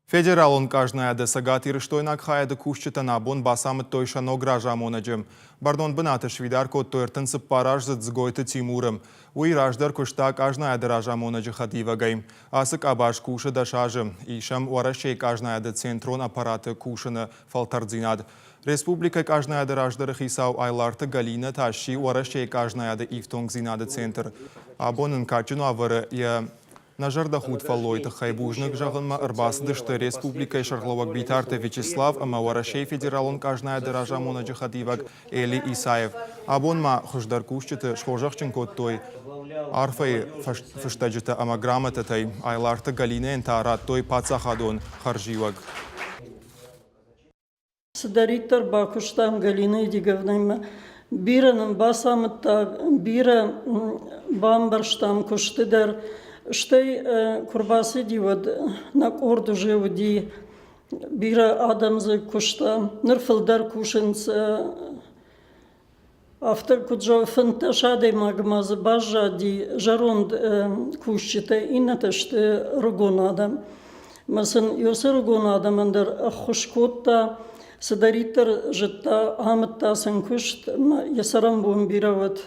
Федералон къазнайады цӕгатирыстойнаг хайады кусджытӕн абон бацамыдтой сӕ ног разамонӕджы. Бӕрнон бынаты сфидар кодтой 34-аздзыд Дзгойты Тимуры. Уый раздӕр куыста къазнайады разамонӕджы хӕдивӕгӕй. Ацы къабаз кусы 10 азы. Ис ӕм Уӕрӕсейы къазнайады центрон аппараты кусыны фӕлтӕрддзинад. Республикӕйы къазнайады раздӕры хицау Айларты Галинӕ та сси Уӕрӕсейы къазнайады ифтонгдзинады центр. Абон ын кадджын уавӕры йӕ Нӕ зӕрдӕхудт фӕллойы тыххӕй бузныг зӕгъынмӕ ӕрбацыдысты республикӕйы сӕргълӕууӕг Битарты Вячеслав ӕмӕ Уӕрӕсейы Федералон къазнайады разамонӕджы хӕдивӕг Эли Исаев. Абон ма хуыздӕр кусджыты схорзӕхджын кодтой арфӕйы фыстӕджытӕ ӕмӕ грамотӕтӕй. Айларты Галинӕйӕн та радтой паддзахадон хӕрзиуӕг. Цыдӕриддӕр бакуыстам Галина Эдиговнаимӕ, бирӕ нын бацамыдта, бирӕ бамбӕрстам куысты дӕр. Стӕй куы рбацыди, уӕд нӕ къорд уже уыди, бирӕ адӕм дзы куыста. Ныр фылдӕр кусынц. Афтӕ куыд зӕгъы, 15 адӕймагмӕ дзы баззади зӕронд кусджытӕ, иннӕтӕ сты ӕрыгон адӕм. Ӕмӕ сын уыцы ӕрыгон адӕмӕн дӕр ӕххуыс кодта, цыдӕриддӕр зыдта, амыдта сын куыст ӕмӕ йӕ цӕрӕнбон бирӕ уӕд.